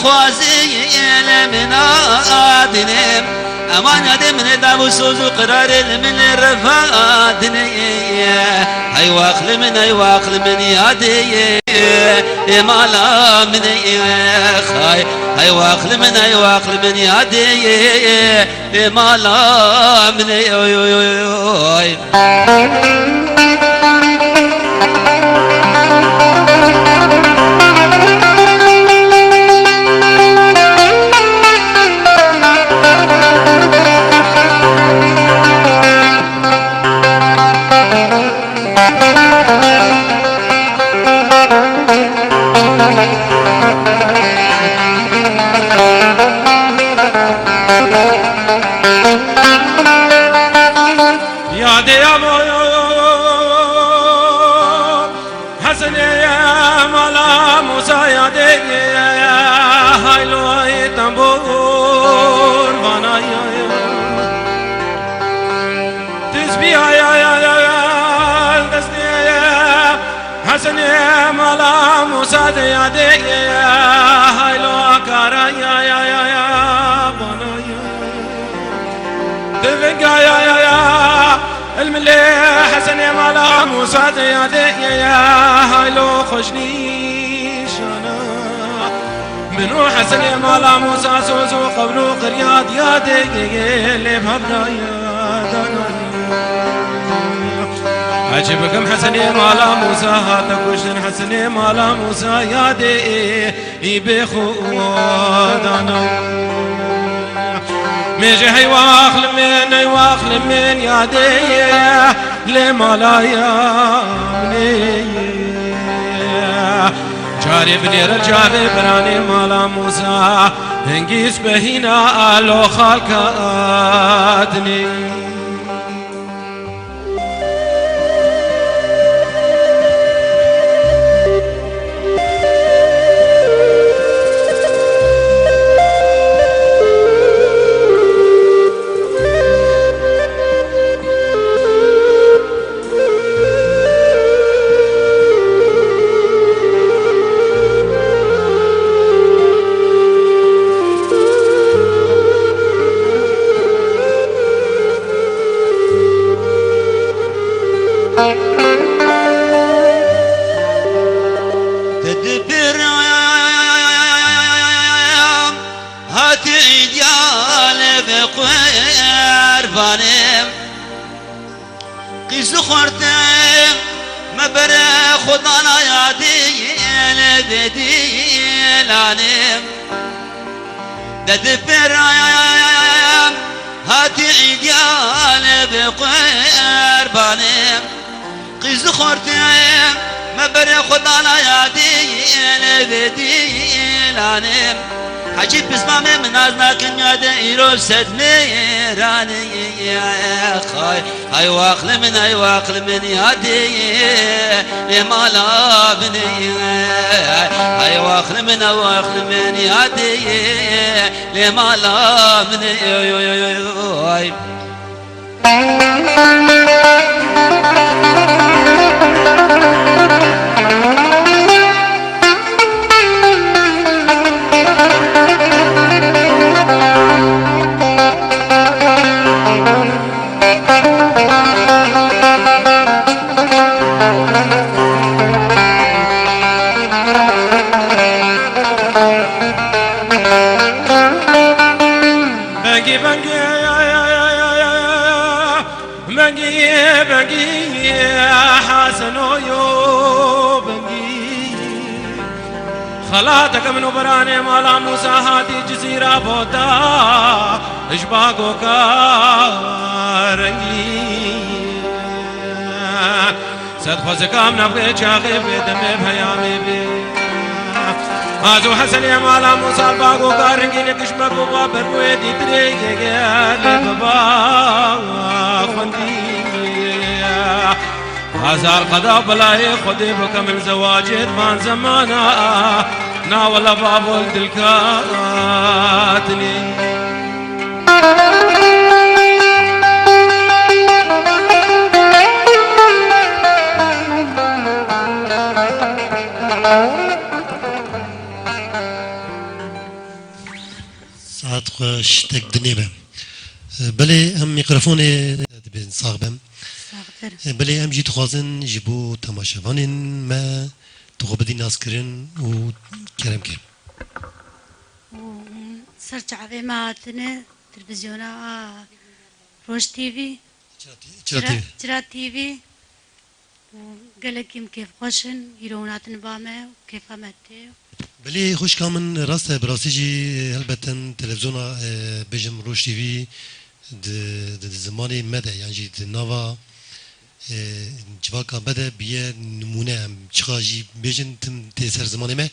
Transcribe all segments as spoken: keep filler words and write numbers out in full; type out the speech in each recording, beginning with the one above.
Xwazî li min adine, eman yadê min ê dav û soz û qirarê li min ê refa adine. Hey wax li min, hey wax li min yadê ê mala min ê xay. Hey wax li min, hey wax li min yadê ê mala min ê oy oy oy oy. Yadê ya bo Hesenê mala Musa yadê ye, haylo ay tembur vana ya. Tesbîha ya, ya, ya, ya, destê Hesenê mala Musa de yadê ye, haylo kara ya, ya, ya, ya, bana ya. Devinga ya, ya, ya, el milê Hesenê mala Musa de yadê ye, haylo xweş nîşana. Min û Hesenê mala Musa soz û qewl û qiryad yadê lê bevra ya dana. Hecî bikim Hesenê mala Musa hate kuştin, Hesenê mala Musa yadê î bê xwe dana. Mêje hey wax li min, hey wax li min yadê lê mala ya minê. Carê binêre carê biranê mala Musa, hingî spehîna alo xalka dinê. Te dibirayam, hatî îdîyalê bi qurbanê. Qîz xortê me bere xwe dana yadê lê bê dîlanê. De di pêrayam hatî îdîyalê bi qurbanê. Qîz xortê me bere xwe dana yadê lê bê dîlanê. Hecî pismamê min naz nakin yadê îro sed mêranê. Xay. Hay wax li min, hay wax li min yadê lê mala binê. Hay wax li min, hay wax li min yadê lê mala binê. Oy, oy, oy, oy, oy. Bengî, bengî, bengî, bengî, Heseno yo bengî. Xelateke min û beranê mala Mûsa hatî Cizîra bota ji bagoka rengî. Sed xwezika min navê çaxê bê demê peyamê bê. Azo Hesenê mala Mûsa bagoka rengî nekiş me bû ba bermûyê dîtirê gege lê biba xwendî. Hezar qeda belayê Xwedê bikim li zewacê di van zemana, na wela bavol dilka hatinê. Saet xweş, tek dinê be. Belê em mîkrofonê dibên sax be. Saxtir. Belê em jî dixwazin ji bo temaşevanên me, tu xwe bidî naskirin û kerem ke. Û ser çavê me hatine televîzyona a Roj T V. Çira T V. Çira, Çira T V. Û gelekî em kêfxweş in, îro hûn hatin ba me û kêfa me tê. Belê xwişka min, rast e, bi rastî jî helbeten televîzyona, e, bêjim Roj T V di, di, di zimanê me de, yan jî di nava, e, civaka me de biye nimûne. Em çiqa jî bêjin tim tê ser zimanê me.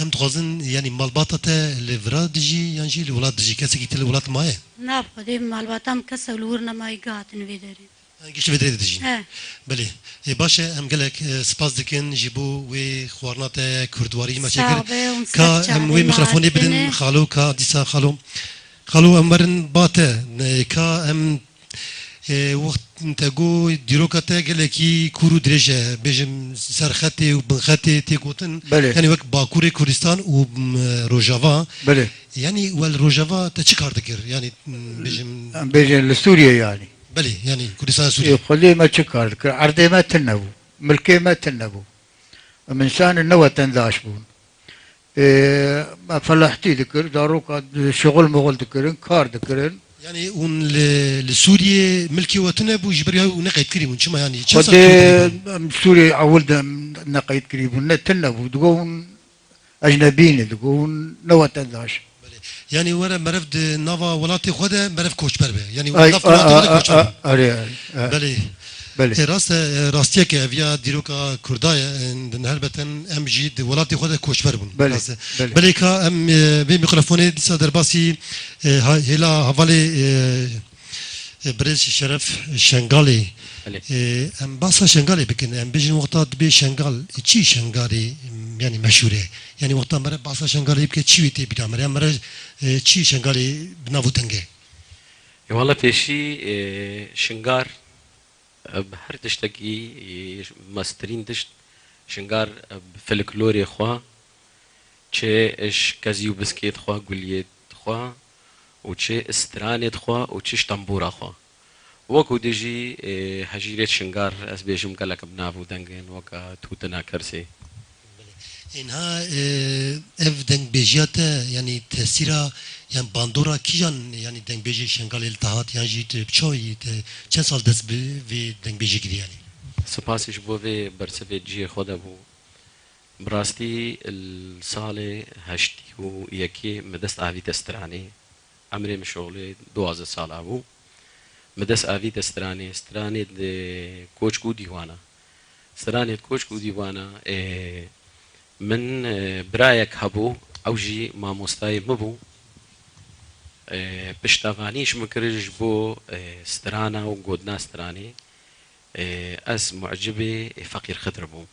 Em dixwazin, yanî malbata te li vira dijî yan jî li welat dijî? Kesekî te li welat maye? Na, bi xwedê malbata min kes ew li wir nemayî, gihatin vê derê. Gişt vê derê dijîn. He. Belê. Ê, baş e, em gelek, e, spas dikin ji bo wê xwarina te kurdwarî me çêkir. Sax be, hûn ser çavê me hatine. Ka em wê mîkrofonê bidin xalo, ka dîsa xalo. Xalo, em werin ba te. E, ka em, e, wext te got dîroka te gelekî kûr û dirêj e. Bêjim ser xetê û bin xetê tê gotin. Belê. Yanî wek Bakurê Kurdistan û, m, Rojava. Belê. Yanî we li Rojava te çi kar dikir? Yanî, m, bêjim. Em bêjin li Sûriyê yanî. Belê, yanî Kurdistana Sûriyê. Ê, xwedê me çi kar dikir? Erdê me tune bû. Milkê me tune bû. Em însanên ne wetendaş bûn. Ê, me felahtî dikir, daroka şixul mixul dikirin, kar dikirin. Yanî hûn li, li Sûriyê milkê we tune bû, ji ber ya hûn neqeydkirî bûn. Çima yanî? Çend sal Xwedê Sûriyê de bûn? Em Sûriyê ewil de em neqeydkirî bûn. Ne tune bû. Digo hûn ecnebî ne, digo hûn ne wetendaş. Belê. Yanî were meriv di nava welatê xwe de meriv koçber be. Yanî Ay, nav a, welatê xwe de a, koçber a, be. A, arê, arê, a. Belê. Belê. E, rast e, e, rastiyeke ev ya dîroka Kurda ye, e, din helbeten em jî di welatê xwe de koçber bûn. Belê, Rast e. belê. Belê ka em, e, vê mîkrofonê dîsa derbasî, e, ha-, hêla hevalê, e, E, birêz Şeref Şengalê. Belê. E, em basa Şengalê bikin. Em bêjin wexta dibê Şengal, e, çi Şengalê, m, yanî meşhûr e? Yanî wexta mere basa Şengalê bike, çi wê tê bîra mere? Mere, e, çi Şengalê bi nav û deng e? E, wala pêşî, e, Şingar, e, bi her tiştekî, e, mestirîn tişt Şingar, e, bi folklorê xwe, çi ji kezî û biskêt xwe, guliyêt xwe û çi stranêt xwe û çi ji tembûra xwe. Wekû dijî, ê, hejîrêt Şingar, ez bêjim gelek bi nav û deng in, weke tûtina Kersê. Ênha, e, ev dengbêjiya te, yanî tesîra, yan bandora kîjan, yanî dengbêjê Şengalê li te hat, yan jî tu bi çawa yî, te çend sal dest bi vê dengbêjê kirî yanî? Spas ji bo vê bersivê cihê xwe de bû. Bi rastî li salê heştî û yekê min dest avîte stranê. Emrê min şoxlê duwazdeh sala bû. Min dest avîte stranê. Stranê di koçk û dîwana. Stranê di koçk û dîwana, ê, min, ê, birayek hebû, ew jî mamostayê min bû. Ê, piştevanî ji min kir ji bo, ê, strana û gotina stranê. Ê, ez mucibê, ê, Feqîr Xidir bûm.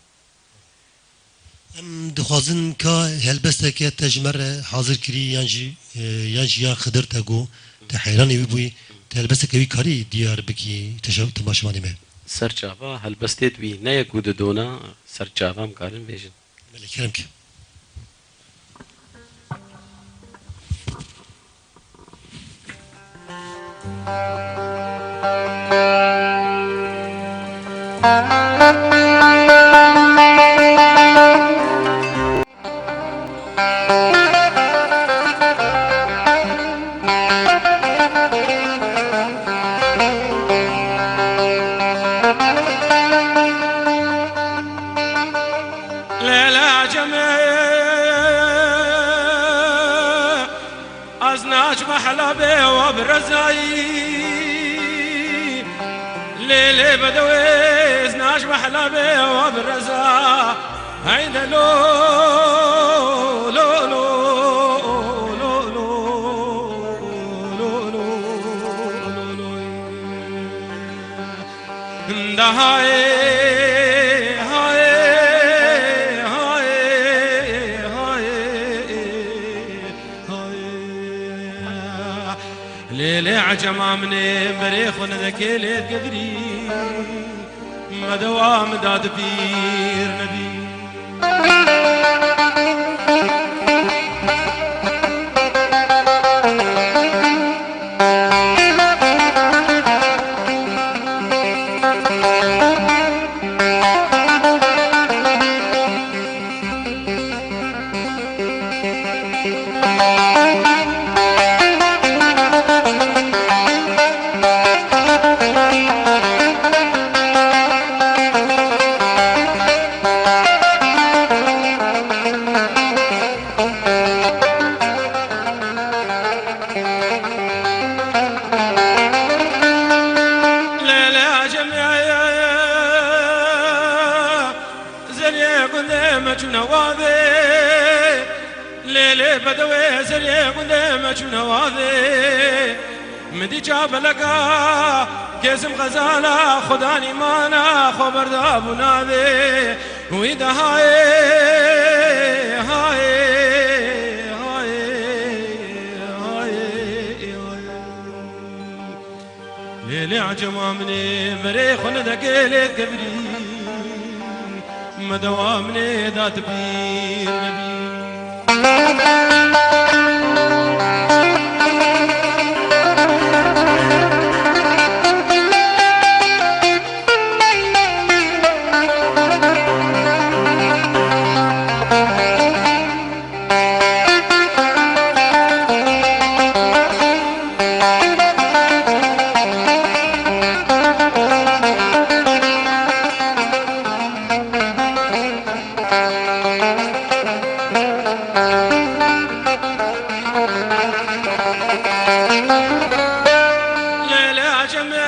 Em dixwazin ka helbesteke te ji me re hazir kirî yan jî, e, yan jî ya Xidir te got, te heyranê wî bûyî, te helbesteke wî karî diyar bikî teşe-, temaşevanê me? Serçava helbestê wî ne ye ku didona, serçava em karin bêjin. Belê, kerem ke. Leyla Cemê. Ez naçme Helebê we bi rezayî. Lê, lê bedewê ez naçme Helebê we bi reza. Heyde lo, lo, lo, lo, lo, lo, lo, lo, lo. Nda hayê, hayê, hayê, hayê, hayê. Lê, lê ecema min ê berê xwe nedekê lê digidirî. Me dewa min da di bîr nebî. Lê gundê me çûne wavê, min dî çapeleka, kesim xezala, xwedanî mana, xwe berda bû navê. Wî de hayê, hayê, hayê, hayê, hayê. Lê, lê ecema min ê, berê xwe nedeke lê kevirî, me dewa min ê, da tu pîr nebî. Lê, lê, ecemê.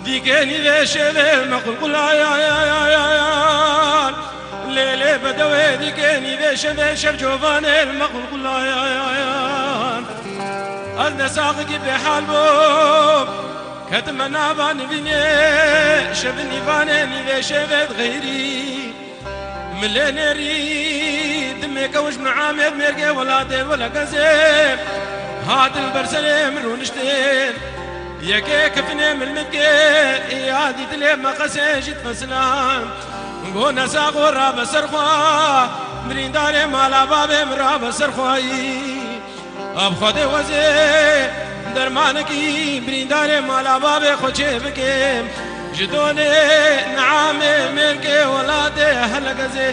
Dîkenî vê şevê me qulqulayan. Lê lê bedewê dîkenî vê şevê şev covanê me qulqulayan. Ez ne saxikî bêhal bûm. Ketime nava nivînê şevin nîvanê nîvê şevê dixeyrî. Milê nêrî dimê kewş min amêd mêrgê welatê wele gezê. Hatin ber serê min rûniştin. Yekê kefinê min mit kê, ya dî dilê me qesê jî difesilan. Go nesaxo rabe ser xwe, birîndarê mala babê min rabe ser xweyî. Ev Xwedê wezê dermanekî birîndarê mala babê xwe çê bikim. Ji donê niamê mêrkê welatê hele gezê.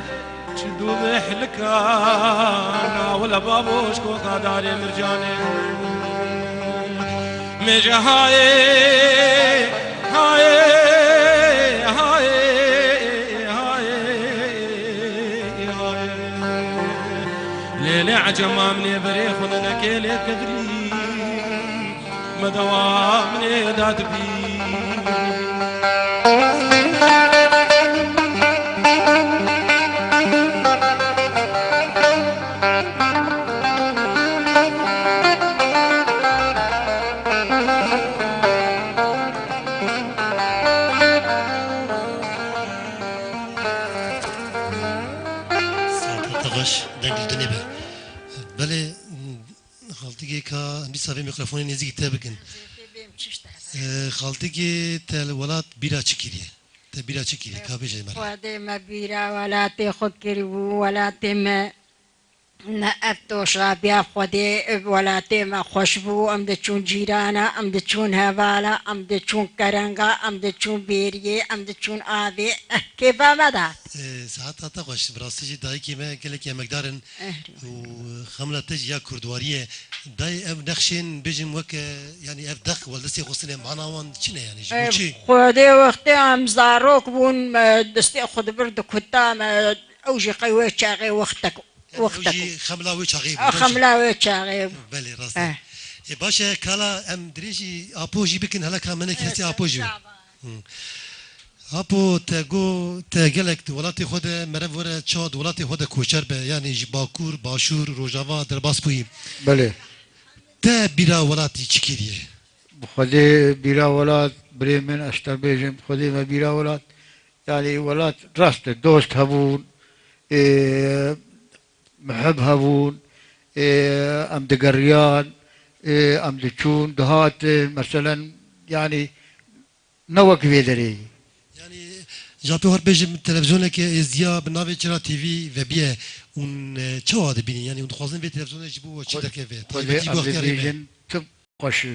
Çi dû mihlikana wele babo ji koka darê mircanê. Mêje hayê, hayê, hayê, hayê, hayê. Lê lê ecema min ê berê xwe nenekê lê kevirî. Me dewa min ê da tu pîr. Saeta te xweş, deng li dinê be. Belê, xaltikê ka em dîsa vê mîkrofonê nêzîkî te bikin. Ee, xaltikê te li welat bîra çi kiriye? Te bîra çi kiriye? Ka bêje me re. Xwedê me bîra welatê xwe kiribû, welatê me ne ev toşabiya Xwedê, ev welatê me xweş bû, em diçûn cîrana, em diçûn hevala, em diçûn kerenga, em diçûn bêriyê, em diçûn avê. Eh, kêfa me dihat. Ee, saeta te xweş. Bi rastî jî dayikê me gelekî emekdar in. Eh, û xemla te jî ya kurdwarî ye. Dayê ev nexşên bêjin weke, yanî ev deq wel destê xwe stine mana wan çi ne yanî ji bo çi? Xwedê wextê em zarok bûn, me destê xwe dibir dikuta me, ew jî qey wê çaxê wextek, Yanî ew wextek. Jî xemla wê çaxê bû, A, ne jî? Xemla wê çaxê bû. Belê, rast e. Eh. Ê, baş e, kala em dirêjî apo jî bikin, hele ka minik hestê apo jî. Hı. Apo, te got, te gelek di welatê xwe de merev were, çawa di welatê xwe de koçer be, yanî ji Bakur, Başûr, Rojava, Derbas bûyî. Belê. Te bîra welatî çi kiriye? Bi Xwedê bîra welat, birê min, ez te bêjim, Xwedê me bîra welat. Yanî welat rast e, dost hebûn, ê, mihib hebûn, ê, em digeriyan, ê, em diçûn, dihatin, meselen, yanî ne wek vê derê. Yanî, ja pê hor bêjim, televizyoneke êzdiya bi navê Çira T V vebiye, hûn, e, çawa dibînin? Yanî, hûn dixwazin vê televizyonê ji bo we çi Xwe-, derkeve? Xwedê Taybetî em bo extiyarê me. Dibêjin, tim xweş e,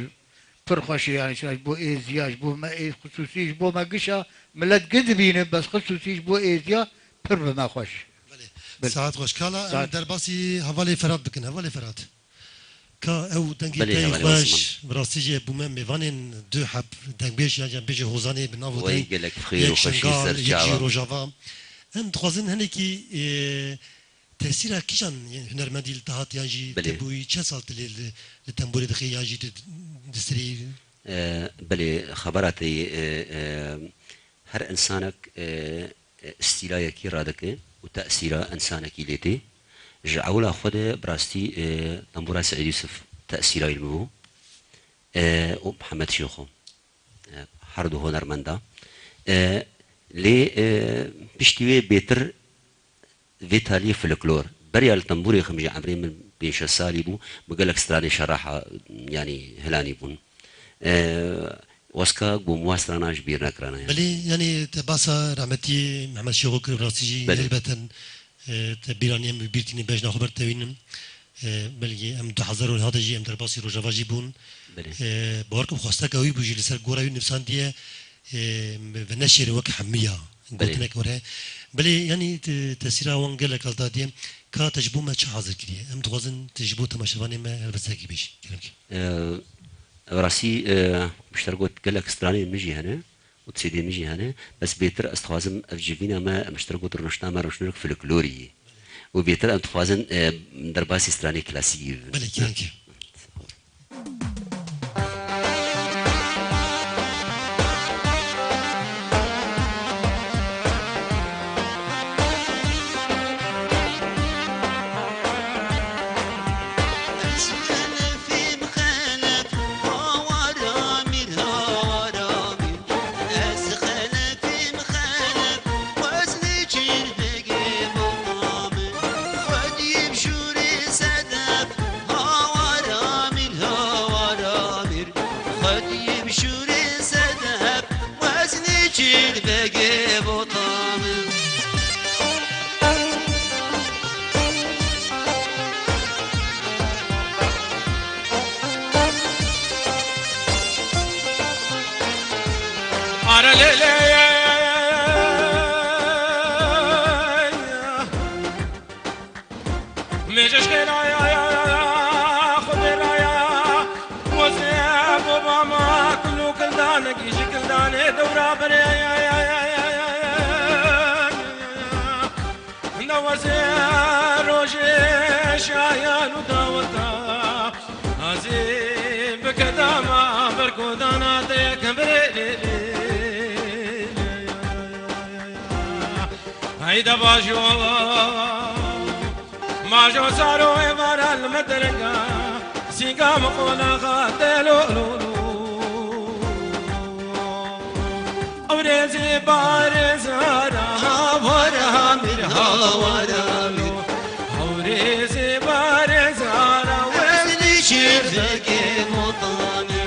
pir xweş e, yanî, çira ji bo êzdiya, ji bo me ê xisûsî, ji bo me gişa, milet gi dibîne, bes xisûsî ji bo êzdiya pir bi me xweş e. Belê. Belê. Saet xweş. Kala em Saet. Derbasî hevalê Ferhat bikin. Hevalê Ferhat. Ka ew dengê Belê, te yê hevalê xweş, Osman. Bi rastî jî bûme mêvanên du heb dengbêj, yan jî em bêjin hozanê bi nav û Wey deng gelek bi xêr û yek xweşî Şengal, ser yek jî çavan. Rojava. Em dixwazin hinekî, e, tesîra kîjan hunermendî li te hat, yan jî Belê. Te bûyî çend sal tu lê li, li tembûrê dixî, yan jî tu di sirî? E, belê, xebera te yê, e, e, her insanek, e, e, stîlayekî radike û tesîra insanekî lê tê. Ji ewla xwe de bi rastî, e, tembûra Seîd Yûsif tesîra wî li min bû, e, û Mihemed Şêxo. E, her du hunermenda. E, lê, e, piştî wê bêtir vê taliyê folklor. Beriya li tembûrê xim jî emrê min pênc şeş salî bû, bi gelek stranê şeraha, yanî hilanî bûn. E, Wezka ku min wa strana ji bîr nekirana, yanî. Belê, yanî te basa rehmetiyê Mehmet Şêxo kir, rastî jî Belê. Helbeten, e, te bîranî em bîr tînin, bejna xwe ber tewînin. E, belkî em du hezar û hate jî em derbasî Rojava jî bûn. Belê. E, bawer kim xwesteka wî bû jî li ser gora wî nivîsandiye, e, ve neşêre wek hemiya. Belê. Gotinek were. Belê, yanî te-, tesîra wan gelek hildatiye. Ka te ji bo me çi hazir kiriye? Em dixwazin te ji bo temaşevanê me helbesekî bêjî. Kerem ke. Ee, ev rastî, e, ji te re got gelek stranên min jî hene û C D'ê min jî hene. Bes bêtir ez dixwazim ev civîna me, em ji te re got rûnişta me rûniştnek folklorî ye. Û bêtir em dixwazin, e, derbasî stranê klasîkî bibin. Belê, kerem ke. Xwediyê bi şûrê sedef, hawara mîr, hawara mîr. Xwediyê bi şûrê sedef, weznê çêlbegê botan. Are lê lê. Mêje ji xêra ya, ya, ya, ya, Xwedê ra ya. Wezê baba ma kul û kildanekî ji kildanê dewra berê ya, ya, ya. Hinde wezê rojê şayan û daweta. Azî bike dama berkodana te yekem birê lê lê. Heyde bajo, majo saro êvara li me deringa, sînga min qona xate lo, lo, lo. Ew rêzê barê zara, hawara mîr, hawara mîr. Ew rêzê barê zara, weznî şêrdekê motanê.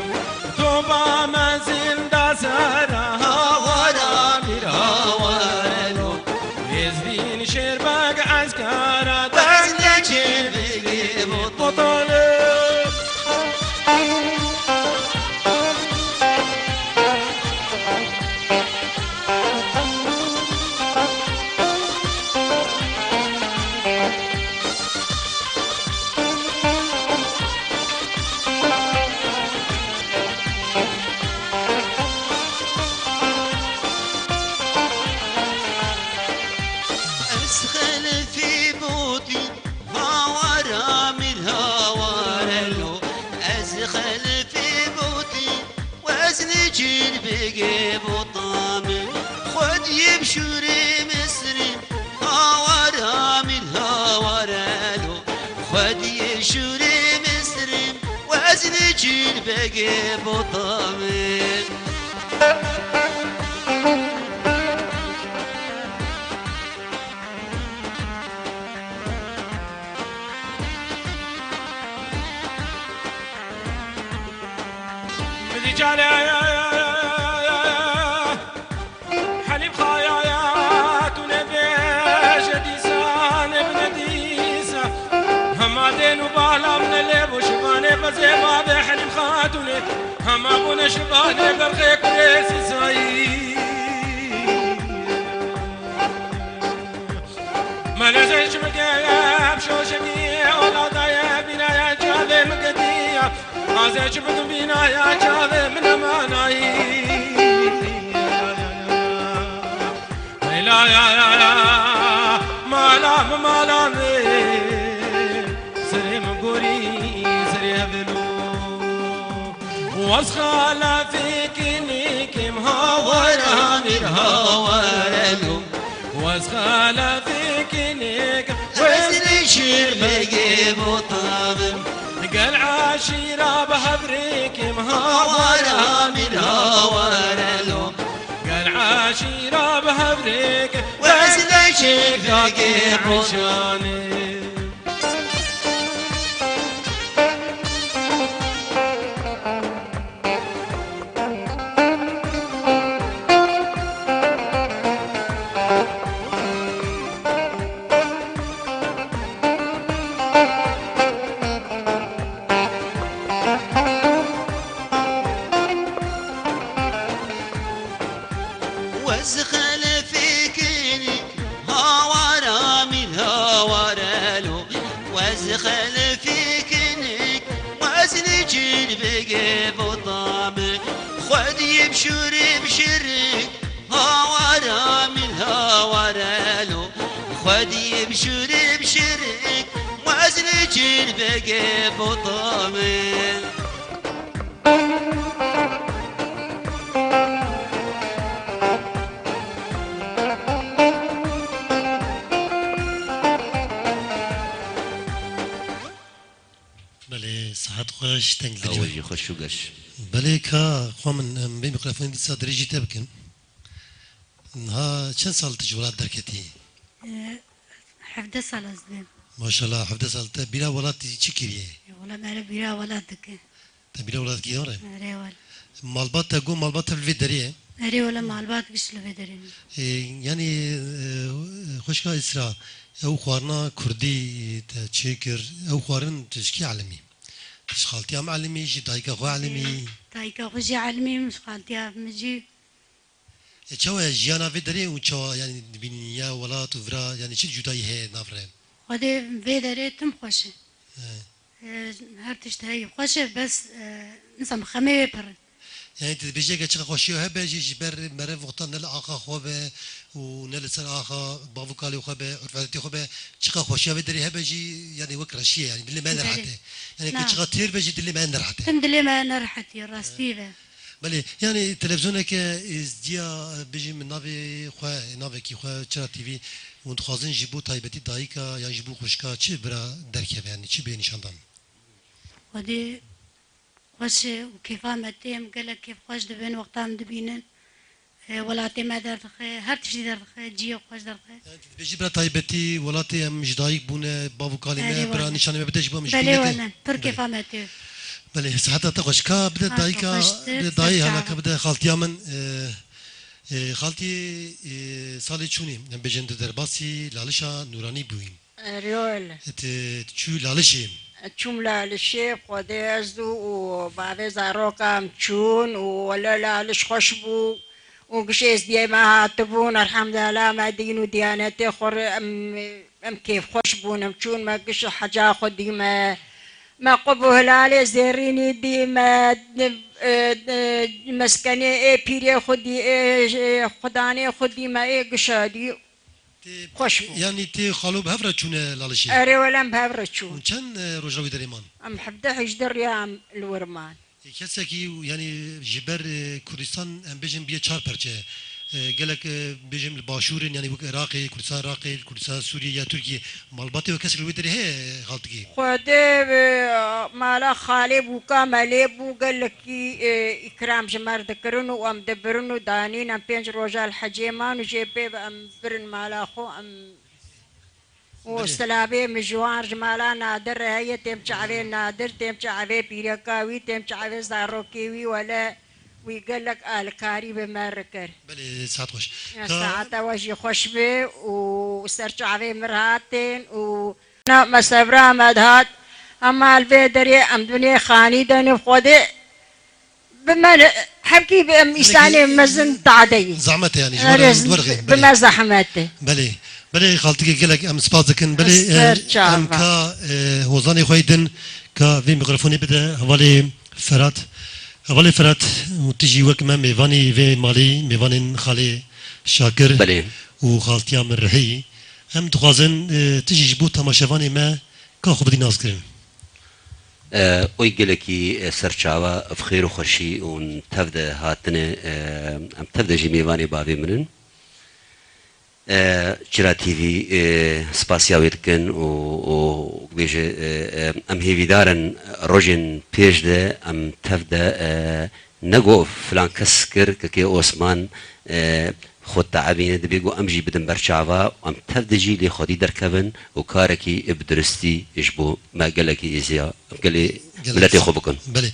Toba mezin da sera, hawara mîr hawara lo. Êzbîn şêrbeg eskara, dest de çêvegê botale. Ez xelefî botî, hawara mîr hawara lo. Ez xelefî botî, weznî çîr bigê botamî. Xwediyê bi şûrê Misrî, hawara mîr hawara lo. Xwediyê şûrê Misrî, weznî çîr begê botamî. Bidî çare Helîm xaya ya, tu nebêje dîsa, nebine dîsa. Hema dên û bala min lê bo şivanê bezê bavê Helîm Xatûnê. Hema bûne şivanê berxê kurê sîsayî. Melezê çi bike bi şoşekî ola daye bînaye çavê min ketiya. Azê çi bidim bînaya çavê min emanayî. Leyla ya ya ya, mala min mala min, serê min gorî, serê hevelo. Wez xala fikinikim hawara mîr hawara lo. Wez xala fikinikim Ez li şêrbegê botam im. Gel eşîra bi hevrêkim hawara min hawara lo. Gel eşîra bi hevrêkim ez li şêrbegê botam im. Wez xelefê kinik hawara min hawara lo. Wez xelefê kinik wez li cil bige botame. Xwediyê bişûrê bişirik hawara min hawara lo. Xwediyê bişûrê bişirik wez li cil bige botame. Belê, sihet xweş, teng dilî. Ew jî xweş û geş. Belê ka, xwe min, em, vê mîkrofonê dîsa dirêjî te bikin. Niha çend sal tu ji welat derketî? E, hevdeh sal ez dibêm. Maşallah, hevdeh sal te bîra welatî çi kiriye? E, wela mere bîra welat dike. Te bîra welat kiriye re? Erê wele. Malbat te got, malbat te li vê derê ye? Erê wele, malbat giş li vê derê ne. E, yanî, e, xwişka Îsra, ew xwarina kurdî te çêkir, ew xwarin tu ji kî elimî? Tu ji xaltiya min elimî, ji dayika xwe elimî? Dayika xwe jî elimî, ji xaltiya min jî. E, çawa ye jiyana vê derê û çawa, yanî, dibînî ya welat û vira, yanî, çi cudayî heye nav re? Xwedê vê derê tim xweş e. He. E, her tişt heye xweş e, bes, e, insan bi xemê wê pir e. Yanî, tu dibêjî, eger çiqa xweşiya hebe jî, ji ber meriv wexta ne li axa xwe be û ne li ser axa bav û kalê xwe be, urf adetê xwe be, çiqa xweşiya vê derê hebe jî, yanî, wek reşî ye, yanî, dilê me ne rehet e. Yanî, ku çiqa têr be jî, dilê me ne rehet e. Tim dilê me ne rehet e, rastî be. Belê, yanî televizyoneke êzdiya, e, bijîm navê xwe, navekî xwe, Çira T V, hûn dixwazin ji bo taybetî dayika yan ji bo xwişka çi bira derkeve, yanî çi bê nîşandan? Xwedê xweş e û kêfa me tê, em gelek kêfxweş dibin wexta em dibînin. E, welatê me derdixe, her tiştî derdixe, cihê xweş derdixe. Yanî tu dibêjî bira taybetî welatê em ji dayik bûne, bav û kalê me, bira nîşanê me bide ji bo em ji bînê tê. Belê wele, pir kêfa me tê. Belê, siheta te xweş. Ka bide dayika, bide dayê hala ka bide xaltiya min, e, e, xaltiyê, e, salê çûnê, em bêjin tu derbasî Lalişa Nûranî bûyîn. Erê wele. Tu çû Lalişê? Çûm Lalişê, Xwedê ez û, û bavê zaroka em çûn û wele Laliş xweş bû û giş êzdiyê me hatibûn, elhamdulillah me dîn û diyanetê xwe re em, em kêfxweş bûn, em çûn me giş heca xwe dî me, me qub û hilalê zêrînî dî me, e, e, meskenê ê pîrê xwe dî, ê, ê xudanê xwe dî me, ê gişa dî. Tê, xweş bû. Yanî tê xalo bi hev re çûne Lalişê? Erê wele em bi hev re çûn. Hûn çend, e, roja wî derê man? Em hevdeh hejde riya em li wir man. E, kesekî, yanî ji ber, e, Kurdistan, em bêjin, bûye çar perçe. E, gelek, e, bêjin li başûr in, yanî wek Iraqê, Kurdistan Iraqê, Kurdistan Sûriyê ya Tirkiyê. Malbatê we kesek li wê derê heye, xaltikî? Xwedê, e, mala xalê bûka me lê bû, gelekî, e, îkram ji me re dikirin û em dibirin û danîn, em pênc roja li hecê man û jê pê ve em birin mala xwe, em û silavê min ji wan ji mala Nadir re heye, têm çavê Nadir, têm çavê pîreka wî, têm çavê zarokê wî, wele wî gelek alikarî bi me re kir. Belê, saet xweş. Ya saeta we jî xweş be û ser çavê min re hatin û na me sebra me dihat, em mal vê derê em dunê xanî denin Xwedê. Bi me re, hevkî bi em îsanê mezin tade yî. Zehmet e yanî, ji we re em werxê, bi me zehmet e. Belê. Belê, xaltikê gelek em spas dikin. Belê, e, em ka, e, hozanê xwe yê din, ka vê mîkrofonê bide hevalê Ferat. Hevalê Ferat, û tu jî wek me mêvanê vê malê, mêvanên xalê Şakir û xaltiya min Rihî. Em dixwazin, e, tu jî ji bo temaşevanê me ka xwe bidî naskirin. E, oy gelekî, e, serçawa bi xêr û xweşî hûn tev de hatine, e, em tev de jî mêvanê bavê min in. E, Çira T V, e, spasiya wê dikin û, û bêje, e, e, em hêvîdar in rojên pêş de em tev de, e, ne got filan kes kir, Kekê Osman, e, xwe teebîne, dibê got em jî bidin ber çava, em tev de jî lê xwedî derkevin û karekî bi duristî ji bo me gelekî êziya, gelê Gelek miletê xwe bikin. Belê.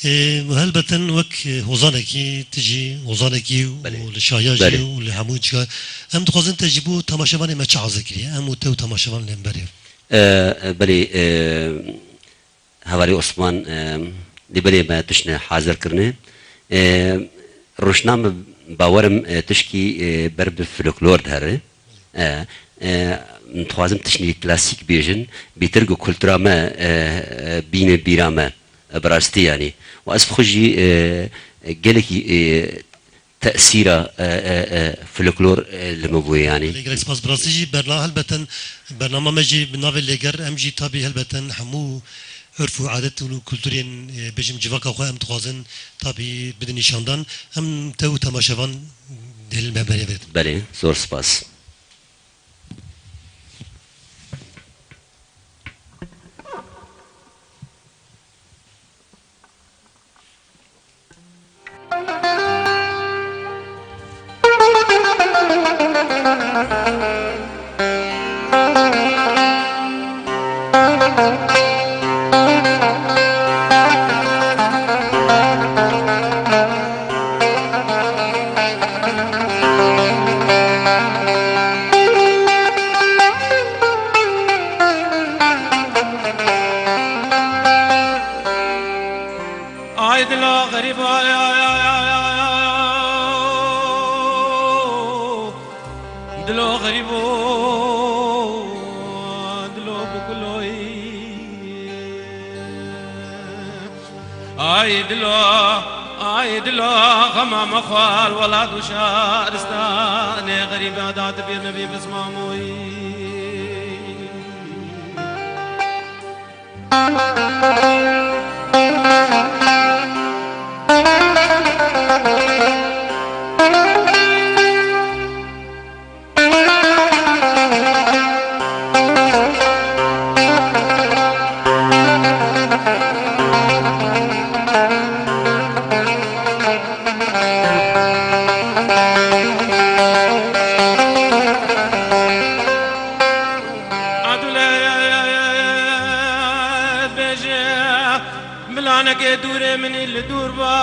Ê, helbeten wek, e, hozanekî, tu jî hozanekî û Belê. Li şahiya jî Belê. Û li hemû cî. Em dixwazin te ji bo temaşevanê me çi hazir kiriye? Em û te û temaşevan li hemberê. E, e, belê, e, Hevalê Osman, e, lê belê me tiştine hazir kirine. E, ruşna min bawerim, e, tişkî, e, ber bi folklor dihere. E, e, dixwazim tiştî klasîk bêjin, bêtir ku kultura me, e, e, bîne bîra me, e, bi rastî yanî. Û ez bi xwe jî, e, e, gelekî, e, tesîra, e, e, e, folklor, e, li min bûye yanî. Gelek spas bi rastî jî berna-, helbeten bernama me jî bi navê Lêger, em jî tabî helbeten hemû urf û adet û kulturên, e, bêjim civaka xwe em dixwazin tabî bidin nîşandan. Em te û temaşevan dê li me berê vetin. Belê, zor spas. Ay dilo xerîbo, ay, ay, ay, ay, ay, ay, ay, dilo xerîbo, dilo bikuloyî. Ay dilo, ay dilo, xema me xwal welat û şaristanê xerîba da dibir nebî bismamoyî. Milanekê dûrê minî li dûr ba,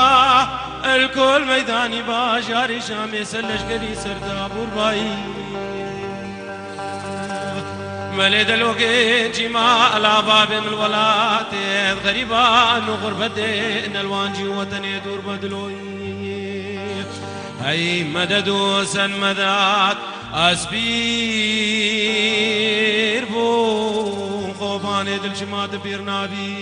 el kol meydanî bajarê Şamê ser leşkerî ser dabûr bayî. Melê delokê çîma ala babê min welatê, xerîban û xurbetê nelwancî wetenê dûr be diloyî. Hey medet û sen medet, ez pîr bûm, xobanê dil çima tu pîr nabî.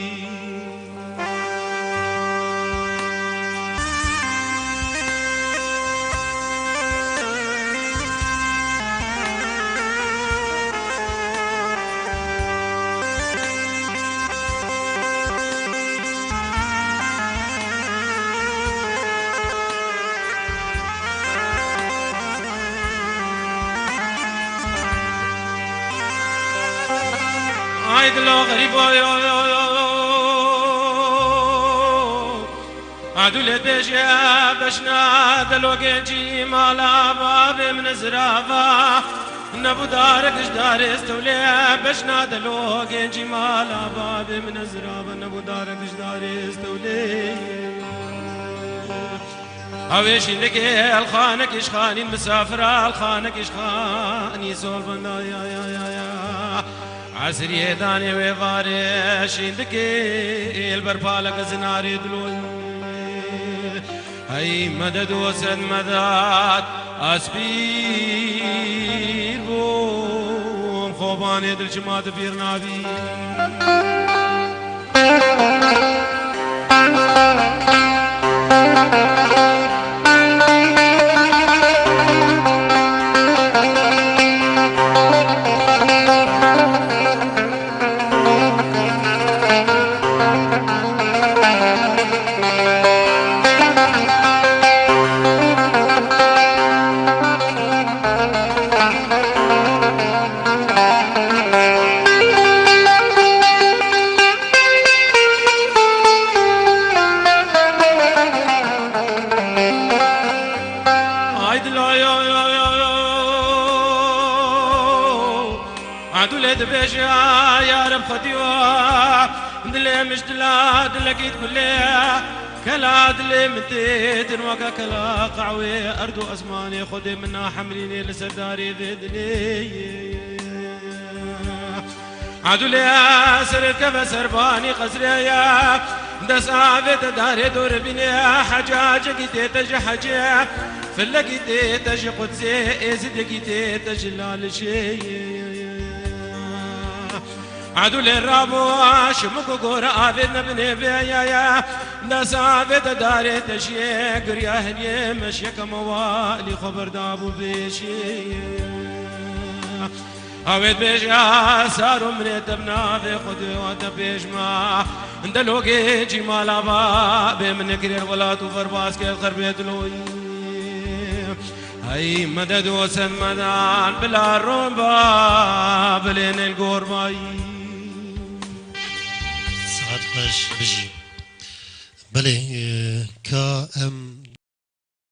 Ay dilo xerîbo yo yo yo. Adûlê bêje beşna delo gencî mala babê min zirava. Nebû darek ji darê stewlê beşna delo gencî mala babê min zirava. Nebû darek ji darê stewlê. Hawê şîndikê el xanekî ji xanîn misafira el xanekî ji xanî zor benda ya ya ya ya. Esriyê danê wê varê şîndikê li ber paleke zinarê diloyî. Hey medet û sed medet, ez pîr bûm, xobanê dil çima tu pîr nabî. Xwedî wa dilê min ji dila dilekî digulê. Kela dilê min tê din weke kela qehwê, erd û esmanê Xwedê min nahemrînê li ser darê vê dilê. Edûlê ser keve serbanî qesrê ye, dest avête darê dor bînê, hecacekî tête ji hecê, filekî tête ji qudsê, êzidekî tête ji lalişê. Edûlê rabû şimik û gora avêt nebinê vê ye ye. Dest avête darê te jiyê, giriya heriyê meşyeke me walî xwe berdabû pêşê. Avêt bêje sar û minê te bi navê Xwedê wa te pêş me. Delogê cîmala va bê min nekirêr welat û verbas kêl xerbê diloyî. Ay medet û sen medan bila ron ba bilê nel gor bayî. Saet xweş, bijî. Belê, e, ka em